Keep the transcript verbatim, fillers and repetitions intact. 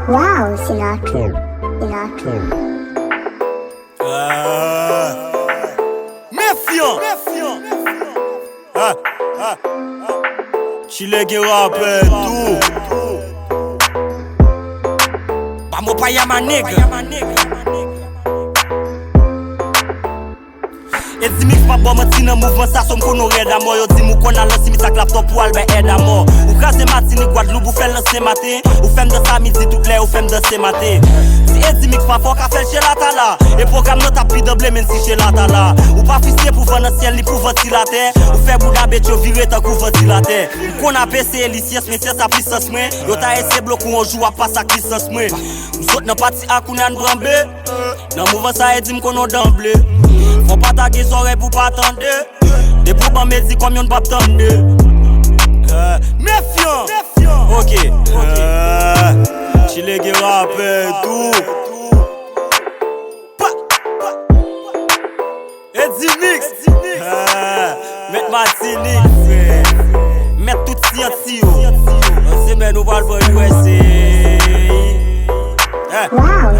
Wow, Sinatra. Sinatra. Ah. Mefyan. Ah, ah. Chile gen rapè tou. Ba mo pa ya ma nèg. Eddy Mix pa ba w manti nan mouvman sa, so m konn ou rèd amò. Yo di m ou konn al nan simityè ak laptòp pou al bay èd amò. Ou kraze Matinik, Gwadloup, ou fè l nan Senmaten. Ou fè m danse a midi tout lè, ou fè m danse maten. Si Eddy Mix pa fè w ka fè l chela ta la. E pwogram nan t ap pi danble menm si chela ta la. Ou pa fisye pou van nan syèl ni pou vantilatè. Ou fè bouda bèt yo vire tankou vantilatè. M konn ap eseye lisyans, men syans a pisans mwen. Yo ta eseye bloke w yon jou, w ap pase ak lisans mwen. M sot nan pati a kounye a n branbe. Nan mouvman sa e di m konn on danble. Fò pa ta gen zòrèy pou pa tande. Depi w ban m Eddy kòm yon n p ap tande. Eh, Mefyan. Ok. Eh, Chile gen rapè tou. Pa, pa. Eddy Mix. Eh, Mèt Matinik, frè. Mèt tout syanti yo. Nan semèn nou pral pran U S A. Eh. Wow,